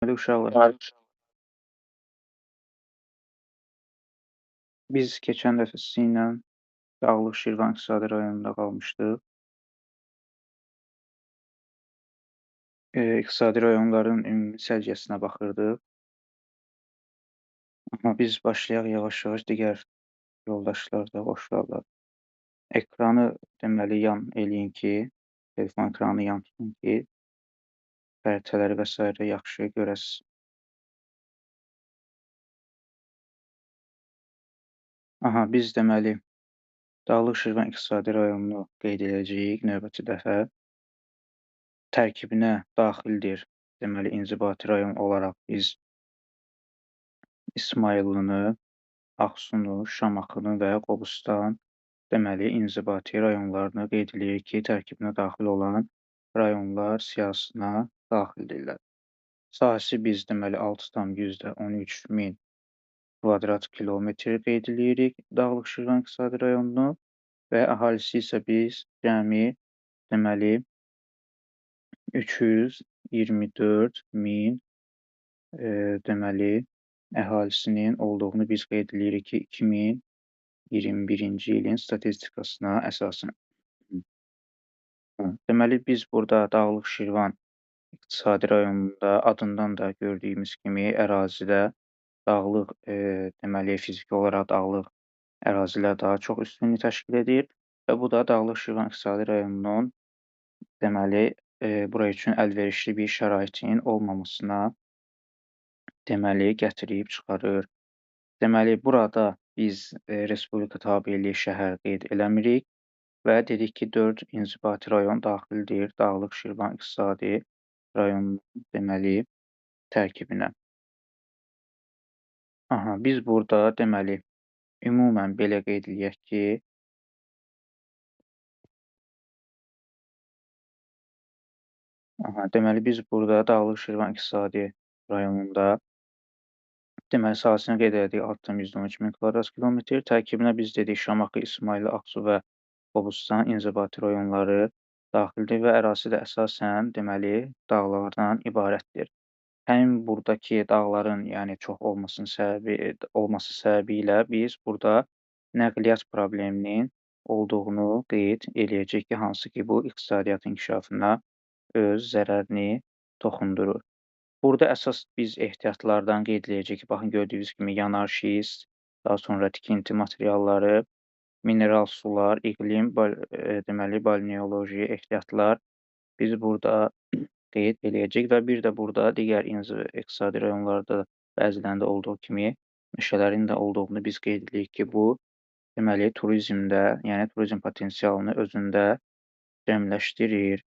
Deməli, uşaqlar, biz keçən dəfə sizinlə Dağlıq Şirvan İqtisadi rayonunda qalmışdıq. İqtisadi rayonların ümumi səciyyəsinə baxırdıq. Amma biz başlayaq yavaş-yavaş, digər yoldaşlar da qoşularlar. Ekranı deməli yan eləyin ki, telefon ekranı yan tutun ki, xəritələri və sairə yaxşı görəsiniz. Aha, biz deməli Dağlıq Şirvan İqtisadi rayonunu qeyd edəcəyik növbəti dəfə. Tərkibinə daxildir. Deməli, inzibati rayon olaraq biz İsmayıllını, Ağsunu, Şamaxını və Qobustan deməli, inzibati rayonlarını qeyd edirik ki, tərkibinə daxil olan rayonlar siyahısına daxildirlər. Sahəsi biz deməli 6,13 min kvadrat kilometr qeyd edirik Dağlıq Şirvan İqtisadi rayonunu və əhalisi isə biz cəmi deməli 324 min deməli əhalisinin olduğunu biz qeyd edirik ki, 2021-ci ilin statistikasına əsasən. Deməli, biz burada Dağlıq Şirvan İqtisadi rayonunda adından da gördüyümüz kimi ərazidə dağlıq, deməli, fiziki olaraq dağlıq ərazilər daha çox üstünlük təşkil edir və bu da Dağlıq Şirvan İqtisadi rayonunun deməli, bura üçün əlverişli bir şəraitin olmamasına deməli, gətirib çıxarır. Deməli, burada biz Respublika tabeliyi şəhər qeyd eləmirik və dedik ki, 4 inzibati rayon daxildir Dağlıq Şirvan İqtisadi rayonunun deməli, tərkibinə. Aha, biz burada deməli, ümumən belə qeyd eləyək ki, aha, deməli, biz burada Dağlıq Şirvan İqtisadi rayonunda deməli, sahəsini qeyd elədik 6,13 min kvadrat kilometr. Tərkibinə biz dedik Şamaxı, İsmayılı, Ağsu və Qobustan inzibati rayonları daxildir və ərazisi də əsasən deməli, dağlardan ibarətdir. Həmin buradakı dağların, yəni çox olması səbəbi ilə biz burada nəqliyyat probleminin olduğunu qeyd eləyəcək ki, hansı ki, bu iqtisadiyyatın inkişafına öz zərərini toxundurur. Burada əsas biz ehtiyatlardan qeyd eləyəcək ki, baxın, gördüyünüz kimi yanar şist, daha sonra tikinti materialları, mineral sular, iqlim, deməli, balneoloji ehtiyatlar biz burada qeyd eləyəcək və bir də burada digər iqtisadi rayonlarda bəzilərində olduğu kimi meşələrin də olduğunu biz qeyd edirik ki, bu deməli, turizmdə, yəni turizm potensialını özündə cəmləşdirir.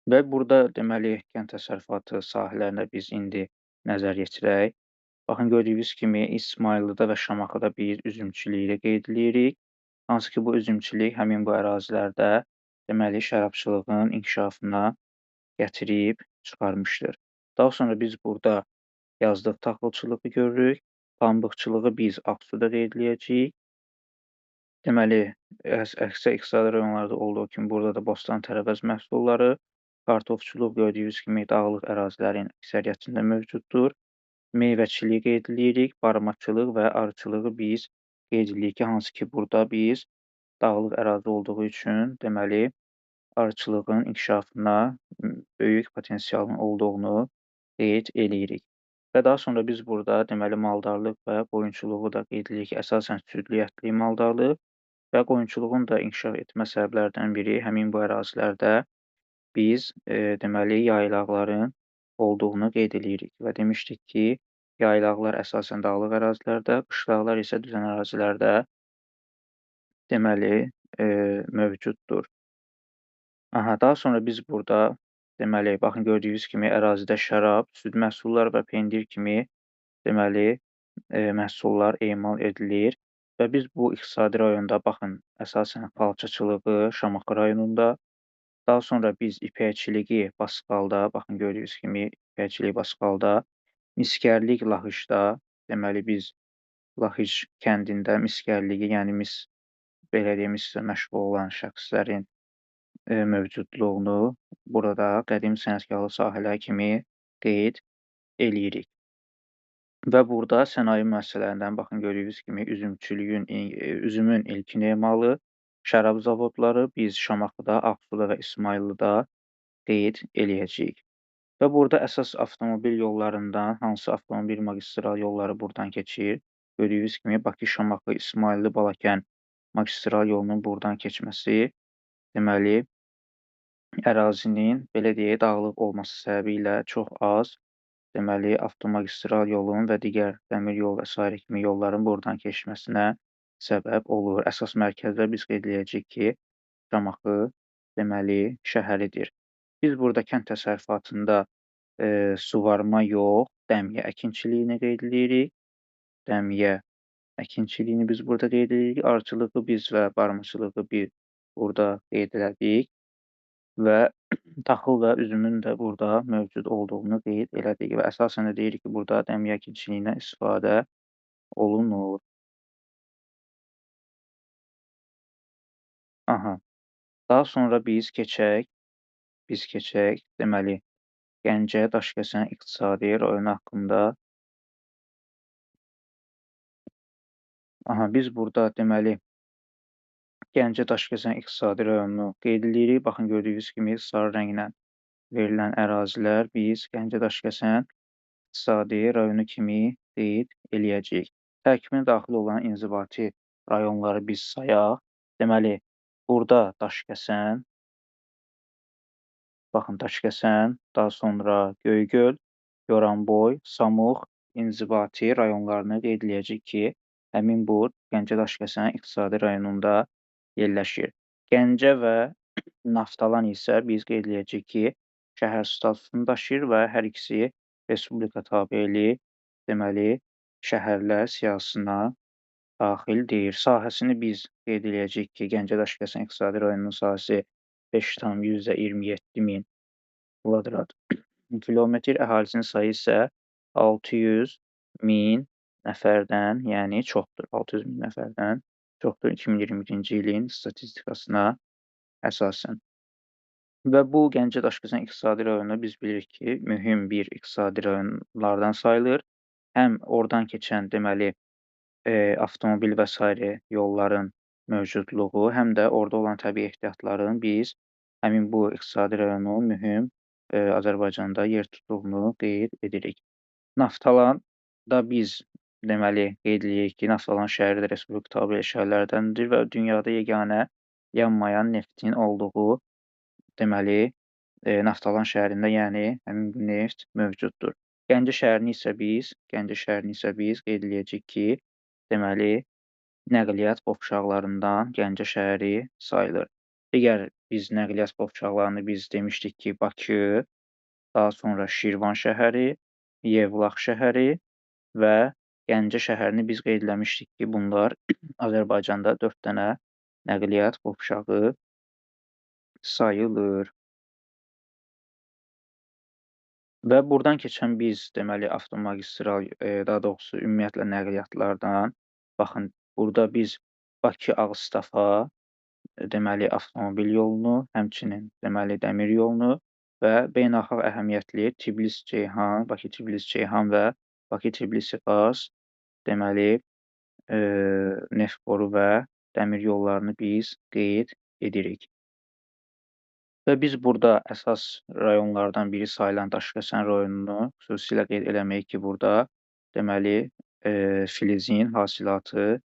Və burada deməli, kənd təsərrüfatı sahələrinə biz indi nəzər yetirək. Baxın, gördüyünüz kimi İsmayıllıda və Şamaxıda biz üzümçülüyü də qeyd edirik. Hansı ki, bu üzümçülük həmin bu ərazilərdə deməli, şərabçılığın inkişafına gətirib çıxarmışdır. Daha sonra biz burada yazdıq taxılçılığı görürük. Pambıqçılığı biz Ağsuda qeyd eləyəcəyik. Deməli, əksər iqtisadi rayonlarda olduğu kimi burada da bostan tərəvəz məhsulları, kartofçuluq gördüyünüz kimi dağlıq ərazilərin əksəriyyətində mövcuddur. Meyvəçiliyi qeyd eləyirik, barmaçılıq və arıçılığı biz qeyd eləyirik ki, hansı ki, burada biz dağlıq ərazi olduğu üçün deməli, arıçılığın inkişafına böyük potensialın olduğunu qeyd eləyirik. Və daha sonra biz burada deməli, maldarlıq və qoyunçuluğu da qeyd eləyirik ki, əsasən südlü ətli maldarlıq və qoyunçuluğun da inkişaf etmə səbəblərdən biri həmin bu ərazilərdə biz deməli, yaylaqların olduğunu qeyd eləyirik və demişdik ki, yaylaqlar əsasən dağlıq ərazilərdə, qışlaqlar isə düzən ərazilərdə deməli, mövcuddur. Aha, daha sonra biz burada deməli, baxın, gördüyünüz kimi ərazidə şərab, süd məhsulları və pendir kimi deməli, məhsullar emal edilir və biz bu iqtisadi rayonda baxın, əsasən xalçaçılığı Şamaxı rayonunda, daha sonra biz ipəkçiliyi Basqalda, baxın, gördüyünüz kimi ipəkçilik Basqalda, misgərlik Laxışda, deməli, biz Laxış kəndində misgərliyi, yəni mis, belə deyim, mislə məşğul olan şəxslərin mövcudluğunu burada qədim sənətkarlıq sahələri kimi qeyd eləyirik. Və burada sənaye müəssisələrindən baxın gördüyünüz kimi üzümçülüyün, üzümün ilkin emalı, şərab zavodları biz Şamaxıda, Ağsuda və İsmayıllıda qeyd eləyəcəyik. Və burada əsas avtomobil yollarından hansı avtomobil magistral yolları buradan keçir? Gördüyünüz kimi Bakı, Şamaxı, İsmayıllı, Balakən magistral yolunun buradan keçməsi, deməli, ərazinin, belə deyək, dağlıq olması səbəbi ilə çox az, deməli, avtomagistral yolun və digər dəmir yol və sairə kimi yolların buradan keçməsinə səbəb olur. Əsas mərkəzdə biz qeyd eləyəcəyik ki, Şamaxı, deməli, şəhəridir. Biz burada kənd təsərrüfatında suvarma yox, dəmiyə əkinçiliyini qeyd edirik. Dəmiyə əkinçiliyini biz burada qeyd edirik. Arıçılığı biz və barmaçılığı bir burada qeyd elədik və taxıl və üzümün də burada mövcud olduğunu qeyd elədik və əsasən də deyirik ki, burada dəmiyə əkinçiliyindən istifadə olunur. Aha. Daha sonra biz keçək, deməli, Gəncə Daşkəsən iqtisadi rayonu haqqında. Aha, biz burada, deməli, Gəncə Daşkəsən iqtisadi rayonunu qeyd edirik. Baxın, gördüyünüz kimi sarı rənglə verilən ərazilər biz Gəncə Daşkəsən iqtisadi rayonu kimi qeyd eləyəcəyik. Tərkibinə daxil olan inzibati rayonları biz sayaq. Deməli, burada Daşkəsən, baxın, Daşkəsən, daha sonra Göygöl, Goranboy, Samux inzibati rayonlarını qeyd eləyəcəyik ki, həmin bu Gəncə Daşkəsən iqtisadi rayonunda yerləşir. Gəncə və Naftalan isə biz qeyd eləyəcəyik ki, şəhər statusunu daşıyır və hər ikisi Respublika tabeli, deməli, şəhərlər siyahısına daxildir. Sahəsini biz qeyd eləyəcəyik ki, Gəncə Daşkəsən iqtisadi rayonunun sahəsi 5,27 min kvadrat kilometr, əhalisinin sayı isə 600 min nəfərdən, yəni çoxdur. 600 min nəfərdən çoxdur 2021-ci ilin statistikasına əsasən. Və bu Gəncə Daşkəsən iqtisadi rayonu biz bilirik ki, mühüm bir iqtisadi rayonlardan sayılır. Həm oradan keçən, deməli, avtomobil və sairə yolların mövcudluğu, həm də orada olan təbii ehtiyatların biz həmin bu iqtisadi rayonun mühüm Azərbaycanda yer tutduğunu qeyd edirik. Naftalan da biz, deməli, qeyd edirik ki, Naftalan şəhəri də Respublika tabe şəhərlərdəndir və dünyada yeganə yanmayan neftin olduğu, deməli, Naftalan şəhərində, yəni həmin bu neft mövcuddur. Gəncə şəhərini isə biz qeyd eləyəcəyik ki, deməli, nəqliyyat qovşaqlarından Gəncə şəhəri sayılır. Digər biz nəqliyyat qovşaqlarını biz demişdik ki, Bakı, daha sonra Şirvan şəhəri, Yevlax şəhəri və Gəncə şəhərini biz qeyd eləmişdik ki, bunlar Azərbaycanda 4 dənə nəqliyyat qovşağı sayılır. Və buradan keçən biz, deməli, avtomagistral, daha doğrusu, ümumiyyətlə nəqliyyatlardan, baxın, burada biz Bakı-Ağstafa, deməli, avtomobil yolunu, həmçinin, deməli, dəmir yolunu və beynəlxalq əhəmiyyətli Tbilisi-Ceyhan, Bakı-Tbilisi-Ceyhan və Bakı-Tbilisi-Qars, deməli, neft boru və dəmir yollarını biz qeyd edirik. Və biz burada əsas rayonlardan biri sayılan Daşkəsən rayonunu xüsusilə qeyd eləməyik ki, burada, deməli, filizin hasilatı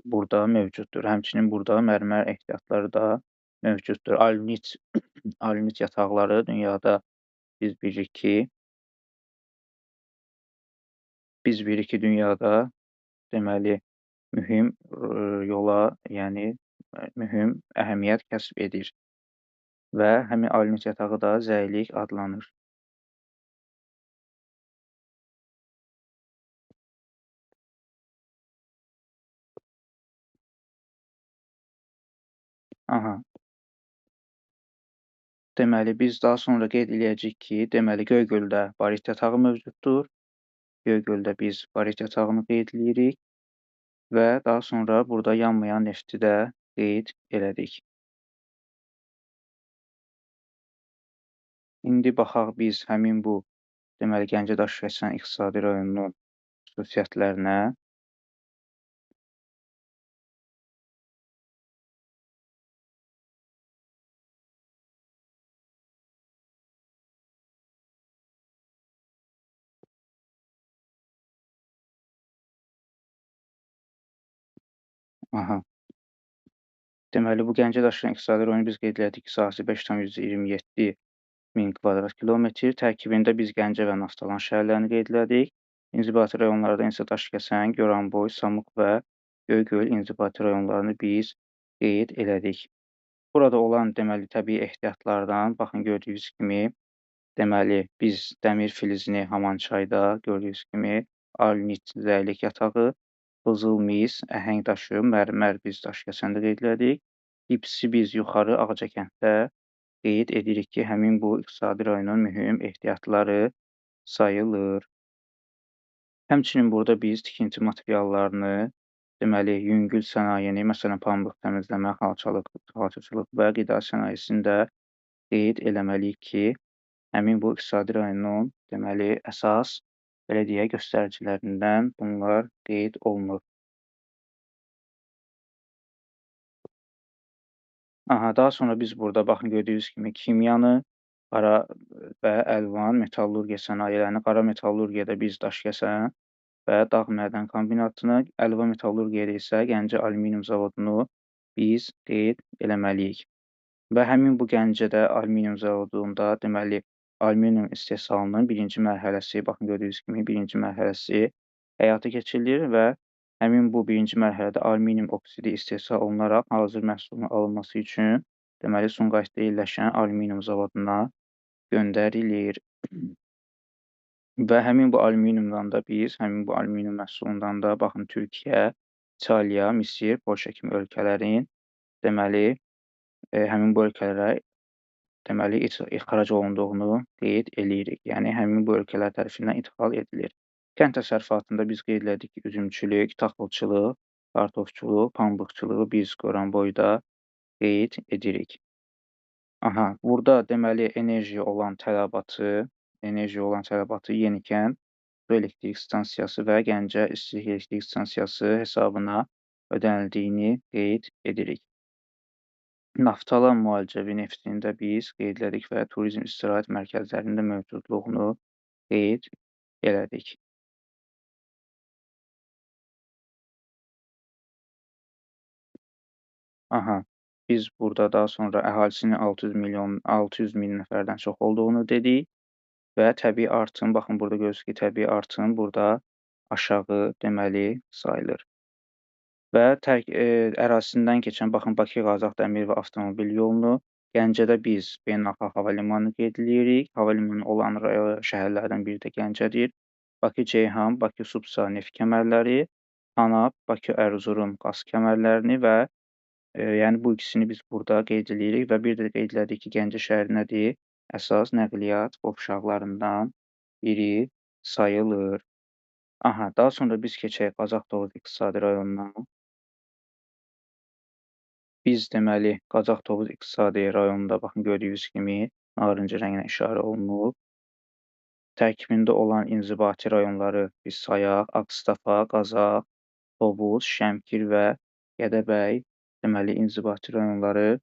burada mövcuddur. Həmçinin burada mərmər ehtiyatları da mövcuddur. Alünit yataqları dünyada biz bilirik ki, dünyada, deməli, mühüm yola, yəni mühüm əhəmiyyət kəsb edir. Və həmin alünit yatağı da zəylik adlanır. Aha. Deməli, biz daha sonra qeyd eləyəcəyik ki, deməli, Göygöldə barit yatağı mövcuddur. Göygöldə biz barit yatağını qeyd eləyirik və daha sonra burada yanmayan nefti də qeyd elədik. İndi baxaq biz həmin bu, deməli, Gəncə Daşkəsən iqtisadi rayonunun xüsusiyyətlərinə. Aha. Deməli, bu Gəncə Daşkəsən iqtisadi rayonu biz qeyd elədik ki, sahəsi 5,27 min kvadrat kilometr. Tərkibində biz Gəncə və Naftalan şəhərlərini qeyd elədik. İnzibati rayonlardan isə Daşkəsən, Goranboy, Samux və Göygöl inzibati rayonlarını biz qeyd elədik. Burada olan, deməli, təbii ehtiyatlardan, baxın, gördüyünüz kimi, deməli, biz dəmir filizini Hamançayda gördüyünüz kimi, arnit zəylik yatağı, qızıl mis, əhəng daşı, mərmər biz Daşkəsəndə qeyd elədik. Gipsi biz yuxarı Ağcakənddə qeyd edirik ki, həmin bu iqtisadi rayonun mühüm ehtiyatları sayılır. Həmçinin burada biz tikinti materiallarını, deməli, yüngül sənayeni, məsələn, pambıq təmizləmə, xalçaçılıq və qida sənayesini də qeyd eləməliyik ki, həmin bu iqtisadi rayonun, deməli, əsas, belə deyək, göstəricilərindən bunlar qeyd olunur. Aha, daha sonra biz burada, baxın, gördüyünüz kimi kimyanı, qara və əlvan metallurgiya sənayelerini, qara metallurgiyada biz Daşkəsən və Dağ Mədən Kombinatını, əlvan metallurgiyada isə Gəncə Alüminium Zavodunu biz qeyd eləməliyik. Və həmin bu Gəncədə Alüminium Zavodunda, deməli, alüminium istehsalının birinci mərhələsi, baxın, gördüyünüz kimi birinci mərhələsi həyata keçirilir və həmin bu birinci mərhələdə alüminium oksidi istehsal olunaraq hazır məhsulun alınması üçün, deməli, Sumqayıtda yerləşən alüminium zavoduna göndərilir. Və həmin bu alüminiumdan da biz, həmin bu alüminium məhsulundan da, baxın, Türkiyə, İtaliya, Misir, Polşa kimi ölkələrin, deməli, həmin bu ölkələrə, deməli, ixrac olunduğunu qeyd eləyirik. Yəni, həmin bu ölkələr tərəfindən idxal edilir. Kənd təsərrüfatında biz qeyd elədik ki, üzümçülük, taxılçılıq, kartofçuluq, pambıqçılığı biz Goranboyda qeyd edirik. Aha, burada deməli, enerjiyə olan tələbatı Yenikənd su elektrik stansiyası və Gəncə istilik elektrik stansiyası hesabına ödənildiyini qeyd edirik. Naftalan müalicəvi neftini də biz qeyd elədik və turizm istirahət mərkəzlərində mövcudluğunu qeyd elədik. Aha, biz burada daha sonra əhalisinin 600 min nəfərdən çox olduğunu dedik və təbii artım, baxın, burada görürsünüz ki, təbii artım burada aşağı, deməli, sayılır. Və ərazisindən keçən, baxın, Bakı-Qazax dəmir və avtomobil yolunu, Gəncədə biz beynəlxalq hava limanını qeyd edirik. Hava limanı olan şəhərlərdən biri də Gəncədir. Bakı-Ceyhan, Bakı-Supsa neft kəmərləri, Tanap, Bakı-Ərzurum qaz kəmərlərini və yəni bu ikisini biz burada qeyd edirik və bir də qeyd elədik ki, Gəncə şəhəri nədir? Əsas nəqliyyat qovşaqlarından biri sayılır. Aha, daha sonra biz keçək Qazax-Tovuz iqtisadi rayonuna. Biz deməli, Qazax-Tovuz iqtisadi rayonunda, baxın, gördüyünüz kimi narıncı rənglə işarə olunub. Tərkibində olan inzibati rayonları biz sayaq. Ağstafa, Qazax, Tovuz, Şəmkir və Gədəbəy, deməli, inzibati rayonları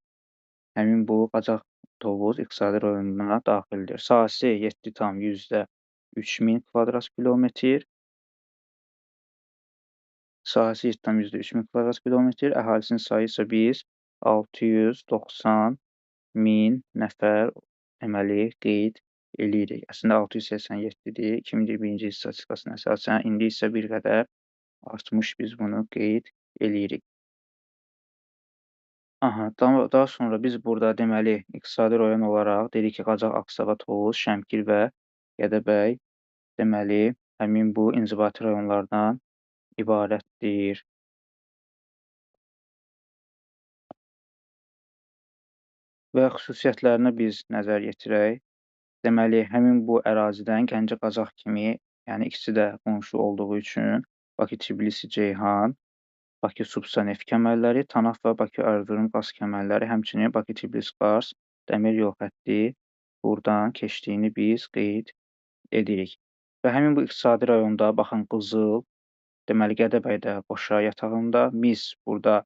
həmin bu Qazax-Tovuz iqtisadi rayonuna daxildir. Sahəsi 7,3 min kvadrat kilometr. Sahəsi 7,3 min kvadrat kilometr. Əhalisinin sayı isə biz 690 min nəfər, deməli, qeyd eləyirik. Əslində 687-dir. 2021-ci il statistikasına əsasən, indi isə bir qədər artmış, biz bunu qeyd eləyirik. Aha, daha sonra biz burada, deməli, iqtisadi rayon olaraq dedik ki, Qazax, Ağstafa, Tovuz, Şəmkir və Gədəbəy, deməli, həmin bu inzibati rayonlardan ibarətdir. Və xüsusiyyətlərinə biz nəzər yetirək. Deməli, həmin bu ərazidən Gəncə-Qazax kimi, yəni ikisi də qonşu olduğu üçün Bakı-Tbilisi-Ceyhan, Bakı-Supsa neft kəmərləri, Tanaf və Bakı-Ərzurum qaz kəmərləri, həmçinin Bakı-Tbilisi-Qars dəmir yol xətti Buradan keçdiyini biz qeyd edirik. Və həmin bu iqtisadi rayonda, baxın, qızıl, deməli, Gədəbəydə Qoşa yatağında, mis burada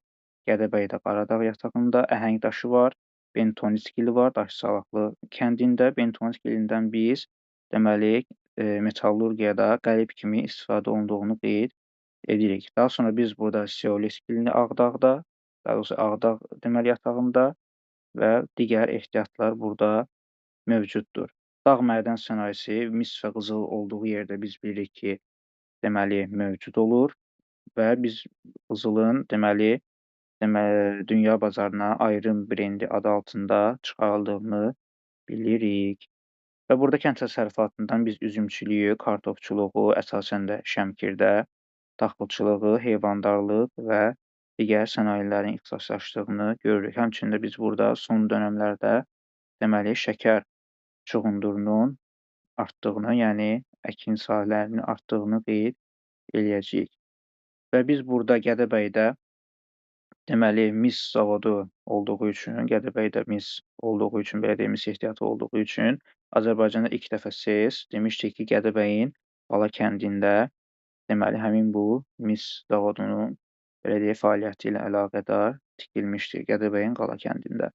Gədəbəydə Qaradağ yatağında, əhəng daşı var, bentonit gili var, Daşsalaqlı kəndində. Bentonit gilindən biz, deməli, metallurgiyada qəlib kimi istifadə olunduğunu qeyd edirik. Daha sonra biz burada seolit gilini Ağdağda, daha doğrusu Ağdağ deməli yatağında və digər ehtiyatlar burada mövcuddur. Dağ mədən sənayesi mis və qızıl olduğu yerdə biz bilirik ki, deməli, mövcud olur və biz qızılın, deməli, dünya bazarına ayrım brendi adı altında çıxarıldığını bilirik. Və burada kənd təsərrüfatından biz üzümçülüyü, kartofçuluğu, əsasən də Şəmkirdə, taxılçılığı, heyvandarlıq və digər sənayelərin ixtisaslaşdığını görürük. Həmçinin də biz burada son dönəmlərdə, deməli, şəkər çuğundurunun artdığını, yəni əkin sahələrinin artdığını qeyd eləyəcəyik. Və biz burada Gədəbəydə, deməli, mis zavodu olduğu üçün, Gədəbəydə mis olduğu üçün, belə deyim, mis ehtiyatı olduğu üçün Azərbaycanda ilk dəfə SES demişdik ki, Gədəbəyin Bala kəndində, deməli, həmin bu mis zavodunun, belə deyək, fəaliyyəti ilə əlaqədar tikilmişdir Gədəbəyin Qala kəndində.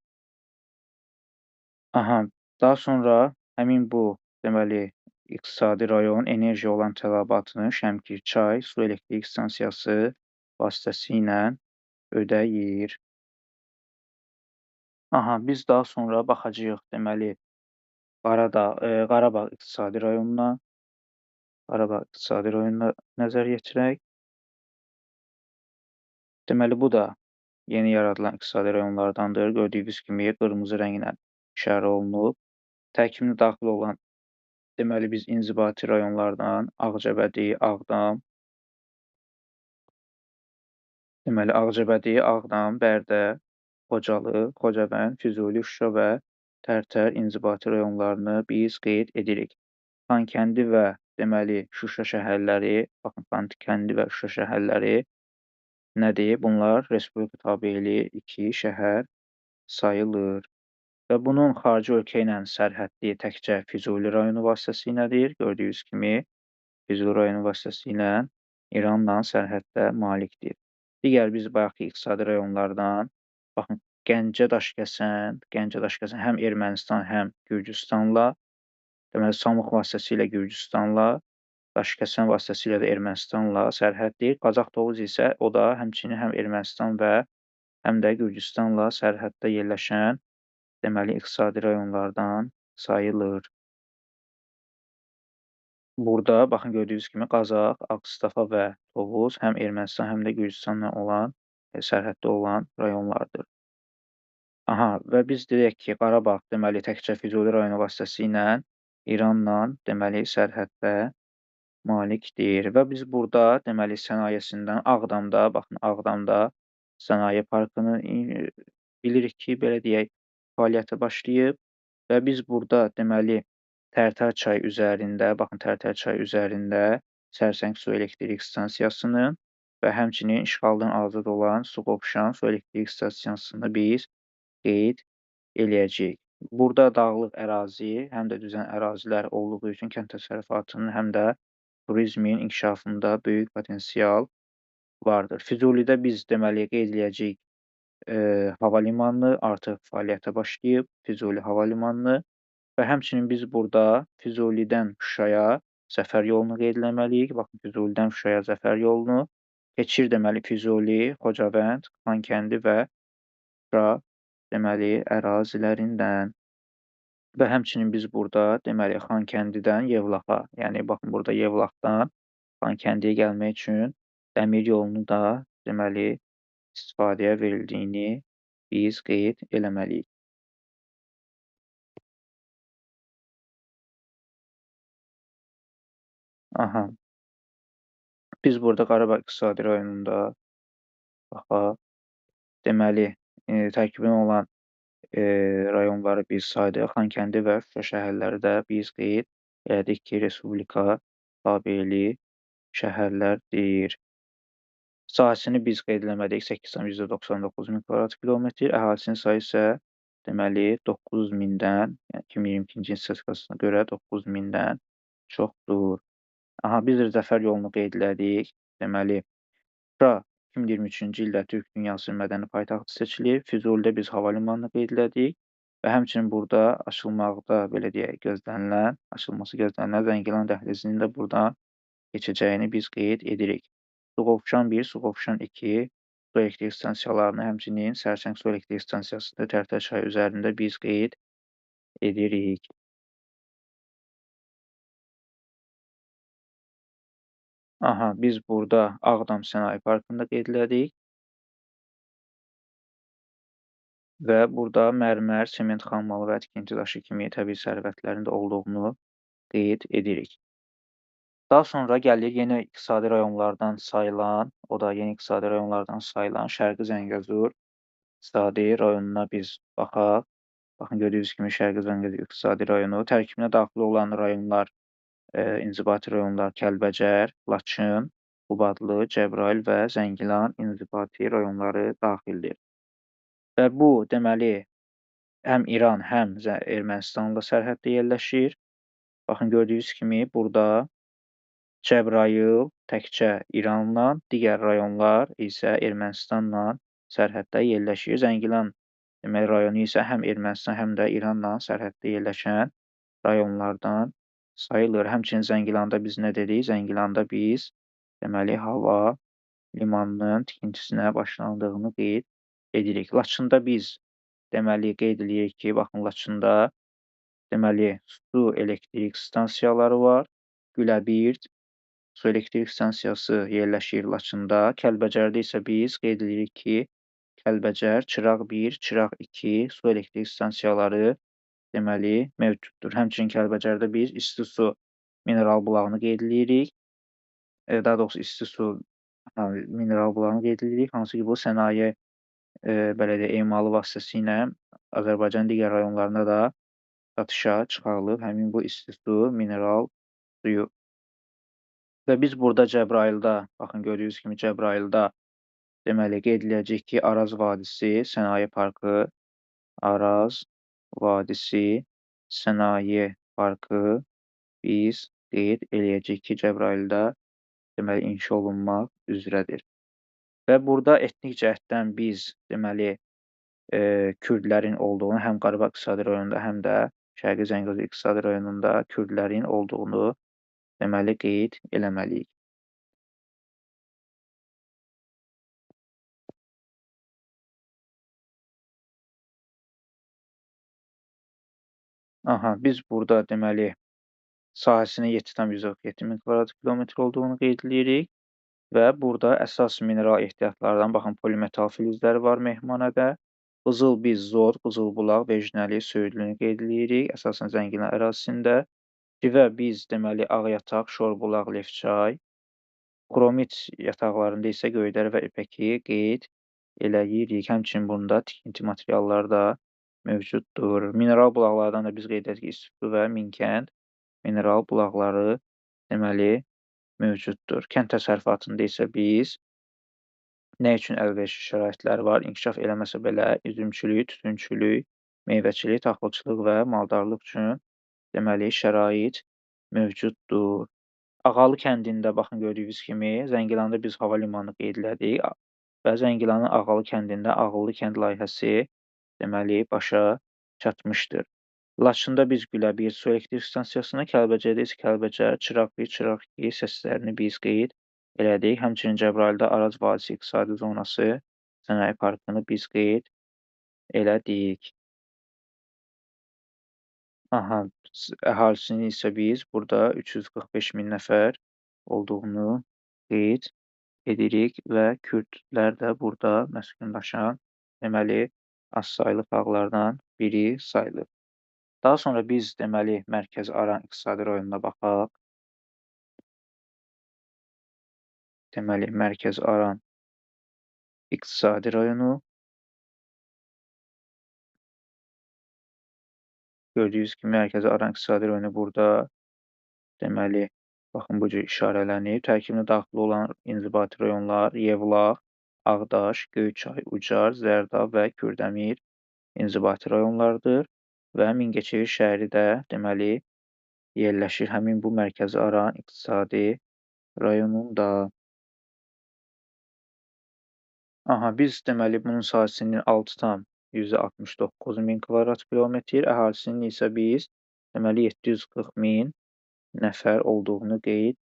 Daha sonra həmin bu, deməli, iqtisadi rayon enerji olan tələbatını Şəmkir-Çay su elektrik stansiyası vasitəsilə ödəyir. Biz daha sonra baxacağıq, deməli, Qarabağ iqtisadi rayonuna. Qarabağ iqtisadi rayonuna nəzər yetirək. Deməli, bu da yeni yaradılan iqtisadi rayonlardandır. Gördüyünüz kimi qırmızı rənglə işarə olunub. Tərkibinə daxil olan, deməli, biz inzibati rayonlardan Ağcabədi, Ağdam, deməli, Ağcabədi, Ağdam, Bərdə, Xocalı, Xocavənd, Füzuli, Şuşa və Tərtər inzibati rayonlarını biz qeyd edirik. Xankəndi və, deməli, Şuşa şəhərləri, baxın, Xankəndi və Şuşa şəhərləri nədir? Bunlar Respublika tabeli iki şəhər sayılır. Və bunun xarici ölkə ilə sərhəddi təkcə Füzuli rayonu vasitəsilədir. Gördüyünüz kimi, Füzuli rayonu vasitəsilə İranla sərhəddə malikdir. Digər biz bayaqki iqtisadi rayonlardan, baxın, Gəncə Daşkəsən, Gəncə Daşkəsən həm Ermənistan, həm Gürcüstanla, deməli, Samux vasitəsilə Gürcüstanla, Daşkəsən vasitəsilə də Ermənistanla sərhəddir. Qazax Tovuz isə o da həmçinin həm Ermənistan və həm də Gürcüstanla sərhəddə yerləşən, deməli, iqtisadi rayonlardan sayılır. Burada, baxın, gördüyünüz kimi Qazax, Ağstafa və Tovuz həm Ermənistan, həm də Gürcüstanla olan, sərhəddə olan rayonlardır. Və biz deyək ki, Qarabağ, deməli, təkcə Füzuli rayonu vasitəsilə İranla, deməli, sərhəddə malikdir. Və biz burada, deməli, sənayesindən Ağdamda, baxın, Ağdamda sənaye parkını bilirik ki, belə deyək, fəaliyyətə başlayıb və biz burada, deməli, Tərtər çayı üzərində, baxın, Tərtər çayı üzərində Sərsəng su elektrik stansiyasını və həmçinin işğaldan azad olan Suqovuşan su elektrik stansiyasını biz qeyd eləyəcəyik. Burada dağlıq ərazi, həm də düzən ərazilər olduğu üçün kənd təsərrüfatının həm də turizmin inkişafında böyük potensial vardır. Füzulidə biz, deməli, qeyd eləyəcəyik, hava limanını, artıq fəaliyyətə başlayıb, Füzuli hava limanını və həmçinin biz burada Füzulidən Şuşaya zəfər yolunu qeyd eləməliyik. Baxın, Füzulidən Şuşaya zəfər yolunu keçir, deməli, Füzuli, Xocavənd, Xankəndi və Şuşa, deməli, ərazilərindən. Və həmçinin biz burada, deməli, Xankəndidən Yevlaxa, yəni, baxın, burada Yevlaxdan Xankəndiyə gəlmək üçün dəmir yolunu da, deməli, istifadəyə verildiyini biz qeyd eləməliyik. Biz burada Qarabağ İqtisadi Rayonunda baxaq. Deməli, tərkibində olan rayonları biz saydıq. Xankəndi və Şuşa şəhərləri də biz qeyd elədik ki, Respublika tabeli şəhərlərdir. Sahəsini biz qeyd eləmədik. 8,99 min kvadrat kilometr. Əhalisinin sayı isə deməli 9.000-dən, yəni 2022-ci il statistikasına görə 9.000-dən çoxdur. Aha, biz də Zəfər yolunu qeyd elədik. Deməli, Şuşa 2023-cü ildə Türk dünyasının mədəni paytaxtı seçilib. Füzulidə biz hava limanını qeyd elədik və həmçinin burada açılmaqda, belə deyək, gözlənilən, açılması gözlənilən Zəngilan dəhlizinin də buradan keçəcəyini biz qeyd edirik. Suqovuşan 1, Suqovuşan 2 su elektrik stansiyalarını, həmçinin Sərçəng su elektrik stansiyasını Tərtər çayı üzərində biz qeyd edirik. Aha, biz burada Ağdam Sənaye Parkını da qeyd elədik. Və burada mərmər, sement xammalı və tikinti daşı kimi təbii sərvətlərin də olduğunu qeyd edirik. Daha sonra gəlir yeni iqtisadi rayonlardan sayılan, o da yeni iqtisadi rayonlardan sayılan Şərqi Zəngəzur iqtisadi rayonuna biz baxaq. Baxın, gördüyünüz kimi Şərqi Zəngəzur iqtisadi rayonu tərkibinə daxil olan rayonlar, inzibati rayonlar Kəlbəcər, Laçın, Qubadlı, Cəbrayıl və Zəngilan inzibati rayonları daxildir. Və bu, deməli, həm İran, həm Ermənistanla sərhəddə yerləşir. Baxın, gördüyünüz kimi burada Cəbrayıl təkcə İranla, digər rayonlar isə Ermənistanla sərhəddə yerləşir. Zəngilan deməli, rayonu isə həm Ermənistan, həm də İranla sərhəddə yerləşən rayonlardan sayılır. Həmçinin Zəngilanda biz nə dedik? Zəngilanda biz deməli, hava limanının tikintisinə başlandığını qeyd edirik. Laçında biz deməli, qeyd edirik ki, baxın, Laçında deməli, su elektrik stansiyaları var. Güləbird su elektrik stansiyası yerləşir Laçında. Kəlbəcərdə isə biz qeyd edirik ki, Kəlbəcər, Çıraq 1, Çıraq 2 su elektrik stansiyaları deməli, mövcuddur. Həmçinin Kəlbəcərdə biz isti su mineral bulağını qeyd edirik. Daha doğrusu, isti su mineral bulağını qeyd edirik. Hansı ki, bu sənaye belə deyək, emalı vasitəsilə Azərbaycanın digər rayonlarında da satışa çıxarılıb həmin bu isti su mineral suyu. Və biz burada Cəbrayılda, baxın, gördüyünüz kimi Cəbrayılda deməli, qeyd ediləcək ki, Araz Vadisi Sənaye Parkı, Araz Vadisi Sənaye Parkı biz qeyd eləyəcəyik ki, Cəbrayılda deməli, inşa olunmaq üzrədir. Və burada etnik cəhətdən biz deməli, Kürdlərin olduğunu, həm Qarabağ İqtisadi rayonunda, həm də Şərqi Zəngəzur İqtisadi rayonunda Kürdlərin olduğunu deməli, qeyd eləməliyik. Aha, biz burada deməli, sahəsinin 7,47 min kvadrat kilometr olduğunu qeyd edirik və burada əsas mineral ehtiyatlardan, baxın, polimetal filizləri var Mehmanədə. Qızıl biz Zod, Qızılbulaq, Vecnəli, Söyüdlünü qeyd edirik, əsasən Zəngilan ərazisində. Civə biz deməli, Ağyataq, Şorbulaq, Lefçay. Xromit yataqlarında isə Göydərə və İpəki qeyd eləyirik. Həmçinin bunda tikinti materialları da mövcuddur. Mineral bulaqlardan da biz qeyd edirik ki, İstisu və Minkənd mineral bulaqları deməli, mövcuddur. Kənd təsərrüfatında isə biz nə üçün əlverişli şəraitlər var? İnkişaf eləməsə belə üzümçülük, tütünçülük, meyvəçilik, taxılçılıq və maldarlıq üçün deməli, şərait mövcuddur. Ağalı kəndində, baxın, gördüyünüz kimi, Zəngilanda biz hava limanını qeyd elədik və Zəngilanın Ağalı kəndində Ağıllı kənd layihəsi deməli, başa çatmışdır. Laçında biz Güləbir su elektrik stansiyasını, Kəlbəcərdə isə Kəlbəcər, Çıraq 1, Çıraq 2 səslərini biz qeyd elədik. Həmçinin Cəbrayılda Araz Vadisi İqtisadi Zonası Sənaye Parkını biz qeyd elədik. Aha, əhalisinin isə biz burada 345 min nəfər olduğunu qeyd edirik və Kürdlər də burada məskunlaşan, deməli, azsaylı xalqlardan biri sayılır. Daha sonra biz, deməli, Mərkəzi Aran İqtisadi Rayonuna baxaq. Deməli, Mərkəzi Aran İqtisadi Rayonu. Gördüyünüz kimi, Mərkəzi Aran İqtisadi Rayonu burada, deməli, baxın, bu cür işarələnib. Tərkibinə daxil olan inzibati rayonlar Yevlax, Ağdaş, Göyçay, Ucar, Zərdab və Kürdəmir inzibati rayonlardır və Mingəçevir şəhəri də deməli yerləşir həmin bu Mərkəzi Aran iqtisadi rayonunda. Aha, biz deməli bunun sahəsinin 6,69 min kvadrat kilometr, əhalisinin isə biz deməli 740 min nəfər olduğunu qeyd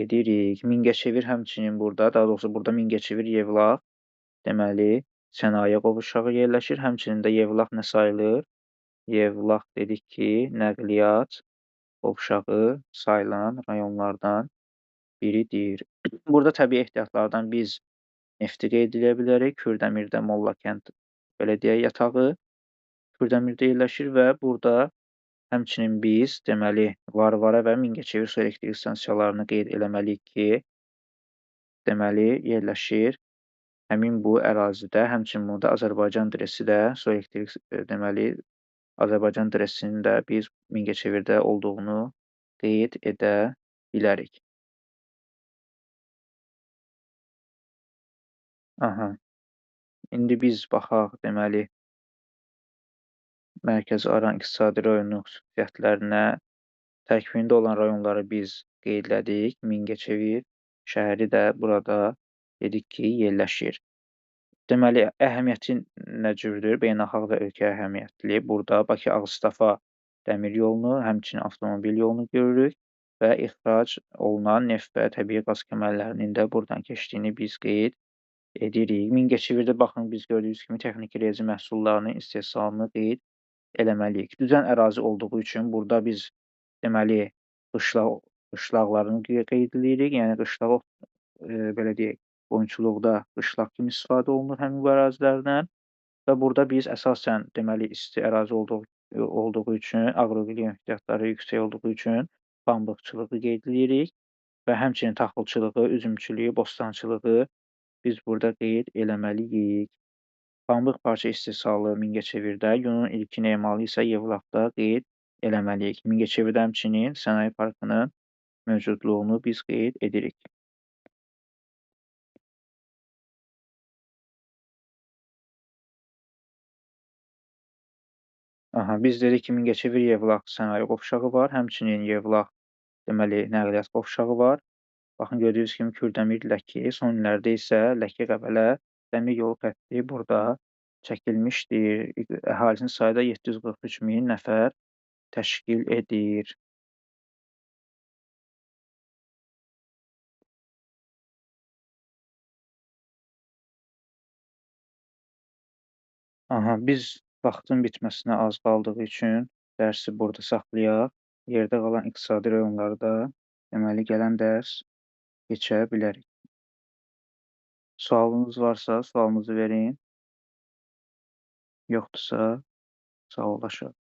edirik. Mingəçevir həmçinin burada, daha doğrusu burada Mingəçevir Yevlax deməli sənaye qovşağı yerləşir. Həmçinin də Yevlax nə sayılır? Yevlax dedik ki, nəqliyyat qovşağı sayılan rayonlardan biridir. Burada təbii ehtiyatlardan biz nefti qeyd edə bilərik. Kürdəmirdə Mollakənd belə deyək yatağı Kürdəmirdə yerləşir və burada həmçinin biz deməli Varvara və Mingəçevir su elektrik stansiyalarını qeyd eləməliyik ki, deməli yerləşir həmin bu ərazidə. Həmçinin burada Azərbaycan DRES-i də su elektrik deməli Azərbaycan DRES-inin də biz Mingəçevirdə olduğunu qeyd edə bilərik. Aha. İndi biz baxaq deməli Mərkəzi Aran iqtisadi rayonunun xüsusiyyətlərinə. Tərkibində olan rayonları biz qeydlədik. Mingəçevir şəhəri də burada dedik ki, yerləşir. Deməli, əhəmiyyəti nə cürdür? Beynəlxalq və ölkə əhəmiyyətli. Burada Bakı-Ağstafa dəmir yolunu, həmçinin avtomobil yolunu görürük və ixrac olunan neft və təbii qaz kəmərlərinin də buradan keçdiyini biz qeyd edirik. Mingəçevirdə baxın, biz gördüyünüz kimi texniki rezin məhsullarının istehsalını qeyd eləməliyik. Düzən ərazi olduğu üçün burada biz deməli qışlaqlarını qeyd edirik. Yəni qışlaq belə deyək, qoyunçuluqda qışlaq kimi istifadə olunur həmin bu ərazilərdən və burada biz əsasən deməli isti ərazi olduğu üçün, aqroiqlim ehtiyatları yüksək olduğu üçün pambıqçılığı qeyd edirik və həmçinin taxılçılığı, üzümçülüyü, bostançılığı biz burada qeyd eləməliyik. Pambıq parça istehsalı Mingəçevirdə, yunun ilkin emalı isə Yevlaxda qeyd eləməliyik. Mingəçevirdə həmçinin sənaye parkının mövcudluğunu biz qeyd edirik. Aha, biz dedik ki, Mingəçevir Yevlax sənaye qovşağı var, həmçinin Yevlax deməli nəqliyyat qovşağı var. Baxın, gördüyünüz kimi Kürdəmir Ləki, son illərdə isə Ləki-Qəbələ dəmir yolu xətti burada çəkilmişdir. Əhalisinin sayı da 743 min nəfər təşkil edir. Aha, biz vaxtın bitməsinə az qaldığı üçün dərsi burada saxlayaq. Yerdə qalan iqtisadi rayonlarda deməli gələn dərs keçə bilərik. Sualınız varsa sualınızı verin. Yoxdursa sağollaşaq.